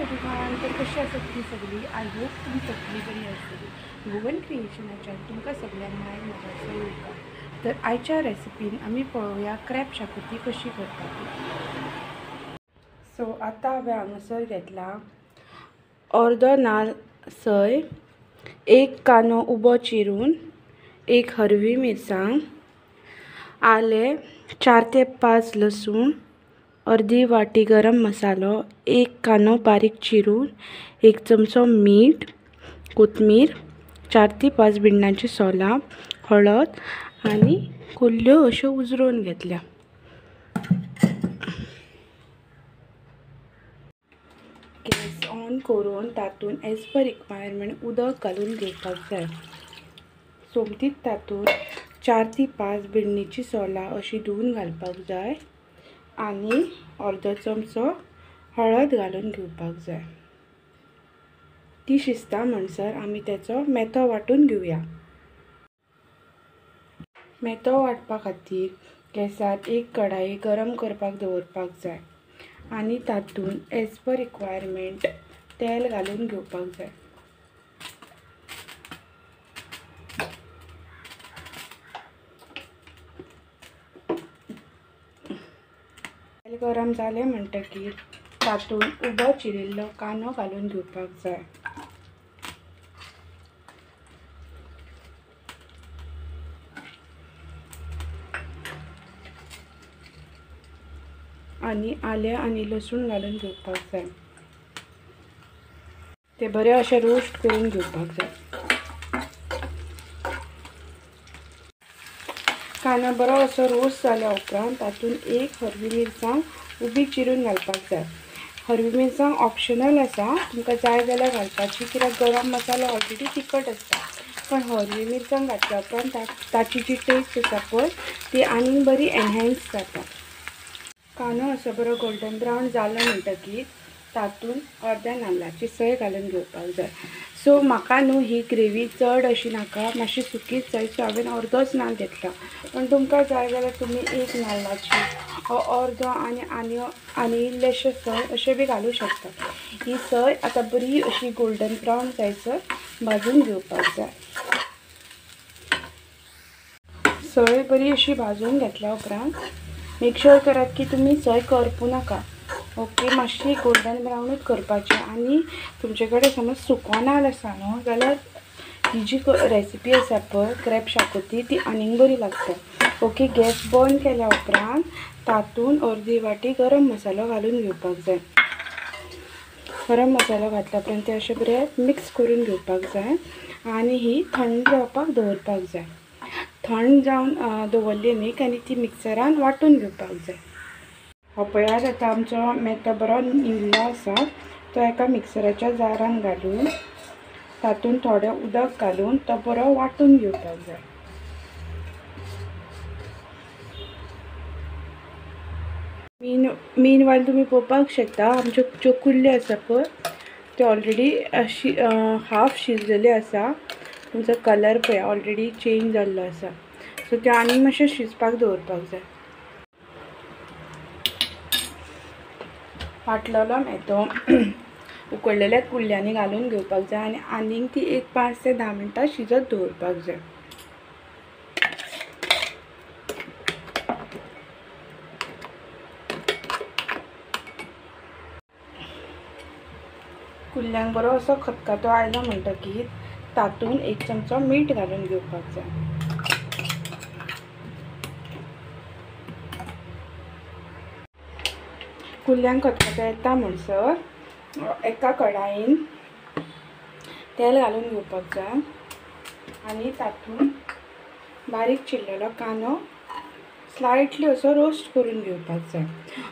Everyone, तर कशी आसा तुमी सगळी? I hope तुमी सगळी बरी आसतली. गोवन क्रिएशनाच्यान तुमकां सगळ्यांक माय मोगाचो येवकार. तर आयच्या रेसिपीन आमी पळोवया क्रॅब शाकुती कशी करता ती. सो आतां हांवें हांगासर घेतला अर्दो नाल्ल सय, एक कांदो उबो चिरून, एक हरवी मिरसांग, आलें, 4 ते 5 लसूण, अर्दी वाटी गरम मसालो, एक कांदो बारीक चिरून, एक चमचो मीठ, कोथमीर, 4 ते 5 भिंडांची सोलां, हळद आनी कुल्ल्यो अश्यो उजरोवन घेतल्या. गॅस ऑन करून तातूंत एज पर रिक्वायरमेंट उदक घालून घेवपाक जाय. सोमतीच तातूंत 4 ते 5 भिंडीची सोलां अशी धुवन घालपाक जाय आनी अर्दो चमचो हळद घालून घेवपाक जाय. ती शिजता म्हणसर आमी तेचो मेथो वांटून घेवया. मेथो वांटपा खातीर गॅसार एक कढाई गरम करपाक दवरपाक जाय आनी तातूंत एज पर रिक्वायरमेंट तेल घालून घेवपाक जाय. तेल गरम जालें म्हणटकीर तातूंत उबो चिरिल्लो कांदो घालून घेवपाक जाय. आनी आलें आनी लसूण घालून घेवपाक जाय. ते बरे अशे रोस्ट करून घेवपाक जाय. कांदो बरो असो रोस्ट जाल्या उपरांत तातूंत एक हरवी मिरसांग उबी चिरून घालपाक जाय. हरवी मिरसांग ऑप्शनल आसा, तुमकां जाय जाल्यार घालपाची, कित्याक गरम मसालो ऑलरेडी तिखट आसता. पण हरवी मिरसांग घातल्या उपरांत ताची जी टेस्ट आसा पळय ती आनीक बरी एनहेन्स जाता. कांदो असो बरो गोल्डन ब्रावन जालो म्हणटकीर तातूंत अर्द्या नाल्लाची सय घालून घेवपाक जाय. सो म्हाका न्हू ही ग्रेवी चड अशी नाका, मातशी सुकीच जाय. सो हांवें अर्दोच नाल्ल घेतला, पण तुमकां जाय जाल्यार तुमी एक नाल्लाची अर्दो आनी आनी आनी इल्लेशे सय अशें बी घालूं शकता. ही सय आतां बरी अशी गोल्डन ब्रावन जायसर भाजून घेवपाक जाय. सय बरी अशी भाजून घेतल्या उपरांत मेक शुअर करात की तुमी सय करपूं नाका. ओके, मातशी गोल्डन ब्रावनूच करपाची. आनी तुमचे कडेन समज सुको नाल्ल आसा न्हू जाल्यार ही जी रेसिपी आसा पळय क्रॅब शाकुती ती आनीक बरी लागता. ओके, गॅस बंद केल्या उपरांत तातूंत अर्दी वाटी गरम मसालो घालून घेवपाक जाय. गरम मसालो घातल्या उपरांत ते अशें बरें मिक्स करून घेवपाक जाय आनी ही थंड जावपाक दवरपाक जाय. थंड जावन दवरली न्ही आनी ती मिक्सरान वांटून घेवपाक जाय. हो पळयात आतां आमचो मेथो बरो न्हिवलो आसा, तो एका मिक्सराच्या जारान घालून तातूंत थोडें उदक घालून तो बरो वांटून घेवपाक जाय. मीन वायल तुमी पळोवपाक शकता आमच्यो ज्यो कुल्ल्यो आसा पळय त्यो ऑलरेडी अशी हाफ शिजलेल्यो आसा. तुमचो कलर पळय ऑलरेडी चेंज जाल्लो आसा. सो त्यो आनीक मातशें शिजपाक दवरपाक जाय. वांटलेलो मेथो उकडलेल्या कुल्ल्यांनी घालून घेवपाक जाय आनी आनीक ती एक 5 ते 10 मिनटां शिजत दवरपाक जाय. कुल्ल्यांक बरो असो खतखतो आयलो म्हणटकीर तातूंत एक चमचो मीठ घालून घेवपाक जाय. कुल्ल्यांक खतखतो येता म्हणसर एका कढायेन तेल घालून घेवपाक जाय आनी तातूंत बारीक चिरलेलो कांदो स्लायटली असो रोस्ट करून घेवपाक जाय.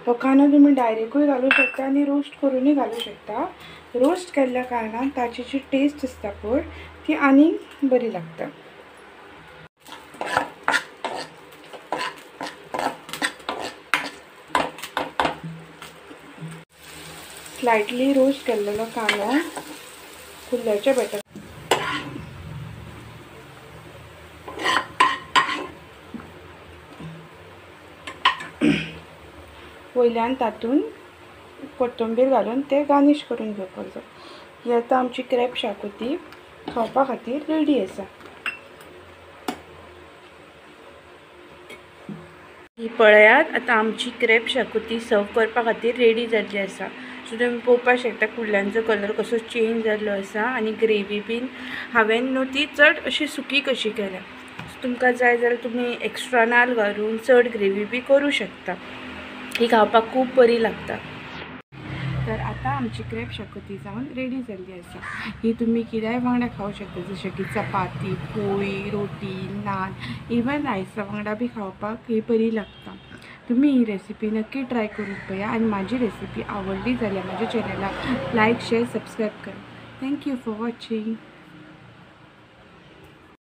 हो कांदो तुमी डायरेक्टूय घालूं शकता आनी रोस्ट करूनय घालूं शकता. रोस्ट केल्ल्या कारणान ताची जी टेस्ट आसता पळय ती आनीक बरी लागता. स्लायटली रोस्ट केल्लो कांदो कुल्ल्याच्या बेटर वयल्यान तातूंत कोथंबीर घालून ते गार्निश करून घेवपाक जाय. ही आतां आमची क्रॅब शाकुती खावपा खातीर रेडी आसा. ही पळयात आतां आमची क्रॅब शाकुती सर्व करपा खातीर रेडी जाल्ली आसा. सो तुमी पळोवपाक शकता कुल्ल्यांचो कलर कसो चेंज जाल्लो आसा आनी ग्रेवी बीन हांवें न्हू ती चड अशी सुकी कशी केल्या. सो तुमकां जाय जाल्यार तुमी एक्स्ट्रा नाल घालून चड ग्रेवी बी करूं शकता. ही खावपाक खूब बरी लागता. तर आतां आमची क्रॅब शाकुती जावन रेडी जाल्ली आसा. ही तुमी कित्याय वांगडा खावंक शकता, जशें की चपाती, पोळी, रोटी, नान, इवन रायसा वांगडा बी खावपाक ही बरी लागता. तुमी ही रेसिपी नक्की ट्राय करून पळया आनी म्हाजी रेसिपी आवडली जाल्यार म्हाज्या चॅनलाक लायक, शेअर, सबस्क्रायब करा. Thank you for watching.